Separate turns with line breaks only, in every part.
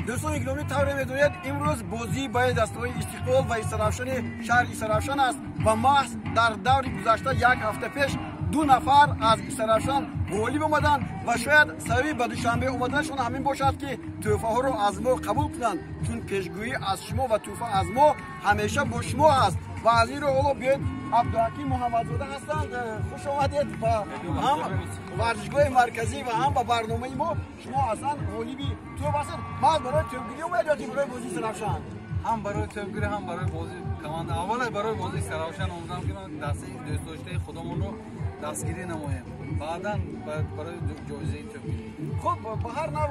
Дӯстони гиромӣ, тавре медонед, имрӯз бозии байни дастаҳои Истиқлол ва Истаравшани шаҳри Истаравшан аст ва маҳз дар даври гузашта, як ҳафта пеш, ду нафар аз Истаравшан ғолиб омаданд ва шояд сабаби ба Душанбе омаданашон ҳамин бошад, ки тӯҳфаҳоро аз мо қабул кунанд, чун пешгӯӣ аз шумо ва тӯҳфа аз мо ҳамеша бо шумо аст. Ва аз ин рӯ ҳоло биёед, Абдуҳаким Муҳаммадзода ҳастанд. Хуш омадед ба ҳам варзишгоҳи марказӣ ва ҳам ба барномаи мо. Шумо аслан ғолиби тӯб ҳастед. Ман барои тӯбгирӣ омадед ё барои бозии Истаравшан?
Ҳам барои тӯбгирӣ, ҳам барои бозӣ команда. Аввалаш барои бозии Истаравшан омадам, ки ман дастаи дӯстдоштаи худамонро дастгирӣ намоем, баъдан барои ҷоизаи тӯбгирӣ.
Хуб, ба ҳар нав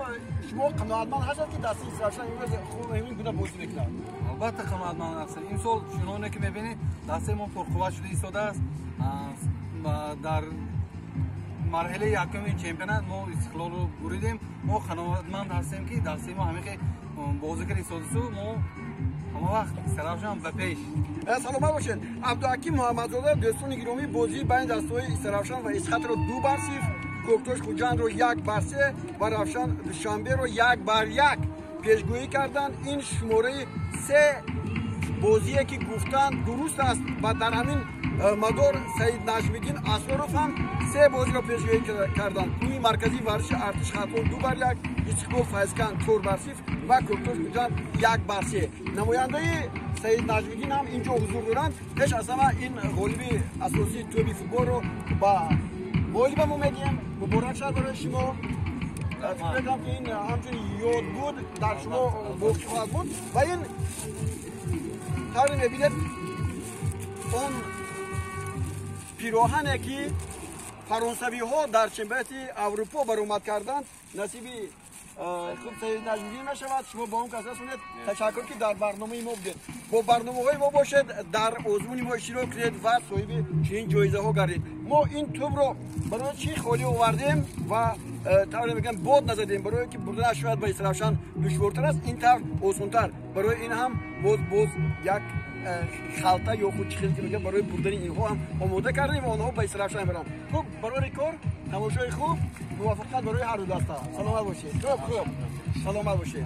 шумо қаноатманд ҳастед, ки дастаи Истаравшан имрӯз хуб ҳамин гуна бозӣ мекунад?
Албатта, қаноатманд ҳастем. Имсол, чуноне ки мебинед, дастаи мо пурқувват шуда истодааст. Дар марҳилаи якуми чемпионат мо Истиқлолро буридем. Мо қаноатманд ҳастем, ки дастаи мо ҳамин бозӣ карда истодасу мо ҳама вақт Истаравшан ба пеш.
Саломат бошед, Абдуҳаким Муҳаммадзода. Дӯстони гиромӣ, бозии байни дастаҳои Истаравшан ва Исхатро 2-0, Кӯктош Хуҷандро 1-3 ва Равшан Душанберо 1-1 пешгӯӣ карданд. Ин шумораи се бозие, ки гуфтанд, дуруст аст ва дар ҳамин мадор Саид Наҷмиддин Асроров ҳам се бозиро пешгӯӣ карданд: клуби марказии варзиши Артиш Хатлон 2-1, Истиқлол Файзканд 4-0 ва Кӯктош Хуҷанд 1-3. Намояндаи Саид Наҷмиддин ҳам инҷо ҳузур доранд. Пеш аз ҳама ин ғолиби асосии тӯби футболро ба ғолиба мо медиҳем. Муборак шавад барои шумо. Фикр мекунам, ки ин ҳамчун ёд буд дар шумо боқӣ хоҳад буд. Ва ин тавре мебинед, он пироҳане, ки фаронсавиҳо дар чемпионати Аврупо баромад карданд, насиби хуб Саид Наҷмиддин мешавад. Шумо ба он кас расонед. Ташаккур, ки дар барномаи мо будед. Бо барномаҳои мо бошед, дар озмуни мо иштирок кунед ва соҳиби чунин ҷоизаҳо гардед. Мо ин тӯбро барои чӣ холӣ овардем ва тавре мегӯям, бод назадем? Барое ки бурданаш шояд ба Истаравшан душвортар аст, ин тавр осонтар. Барои ин ҳам боз як халта ё худ чӣ хел ки мегӯям, барои бурдани инҳо ҳам омода кардем ва онҳо ба Истаравшан мебаранд. Хуб, барори кор, тамошои хуб, муваффақият барои ҳар ду даста. Саломат бошед. Хуб, хуб, саломат бошед.